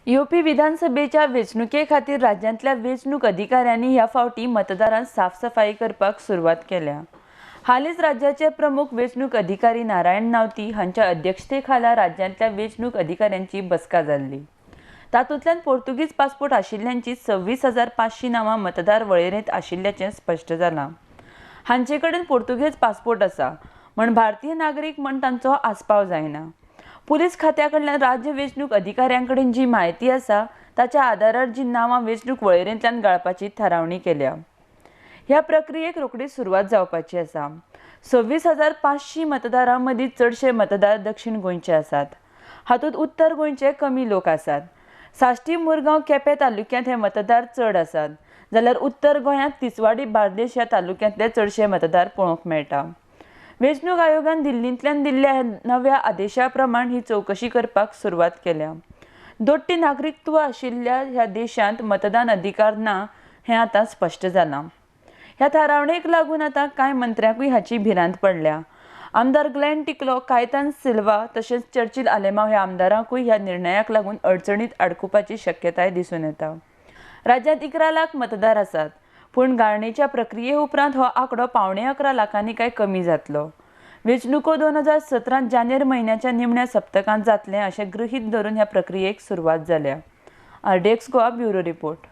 येवपी विधानसभेच्या वेंचणुके खातीर राज्यांतल्या वेंचणूक अधिकाऱ्यांनी ह्या फावटी मतदारांत साफसफाई करपाक सुरवात केल्या. हालींच राज्याचे प्रमुख वेंचणूक अधिकारी नारायण नावती हांच्या अध्यक्षते खाला राज्यांतल्या वेंचणूक अधिकाऱ्यांची बसका जाल्ली. तातूंतल्यान पोर्तुगीज पासपोर्ट आशिल्ल्यांची 26,500 नांवां मतदार वळेरेंत आशिल्ल्याचें स्पश्ट जालां. हांचे कडेन पोर्तुगेज पासपोर्ट आसा म्हण भारतीय नागरीक म्हण तांचो आस्पाव जायना. पुलीस खात्या कडल्यान राज्य वेंचणूक अधिकाऱ्यां कडेन जी म्हायती आसा ताच्या आदारार जी नांवां वेंचणूक वळेरेंतल्यान गाळपाची थारावणी केल्या. ह्या प्रक्रियेक रोखडीच सुरवात जावपाची आसा. 26,500 मतदारां मदीं चडशे मतदार दक्षीण गोंयचे आसात. हातूंत उत्तर गोंयचे कमी लोक आसात. साश्टी, मुरगांव, केपें तालुक्यांत हे मतदार चड आसात, जाल्यार उत्तर गोंयांत तिसवाडी, बार्देश ह्या तालुक्यांतले चडशे मतदार पळोवंक मेळटा. वेंचणूक आयोगान दिल्लींतल्यान दिल्ल्या नव्या आदेशा प्रमाण ही चवकशी करपाक सुरवात केल्या. दोट्टी नागरिकत्व आशिल्ल्या ह्या देशांत मतदान अधिकार ना हें आतां स्पश्ट जालां. ह्या थारावणेक लागून आतां कांय मंत्र्यांकूय हाची भिरांत पडल्या. आमदार ग्लॅन टिकलो, कायतान सिल्वा तशेंच चर्चिल आलेमाव ह्या आमदारांकूय ह्या निर्णयाक लागून अडचणीत आडकुपाची शक्यताय दिसून येता. राज्यांत 11 लाख मतदार आसात, पूण गाळणेच्या प्रक्रिये उपरांत हो आंकडो 10.75 लाखांनी काय कमी जातलो. वेंचणुको 2017 जानेर म्हयन्याच्या निमण्या सप्तकांत जातलें अशें गृहीत धरून ह्या प्रक्रियेक सुरवात जाल्या. RDX Goa bureau report.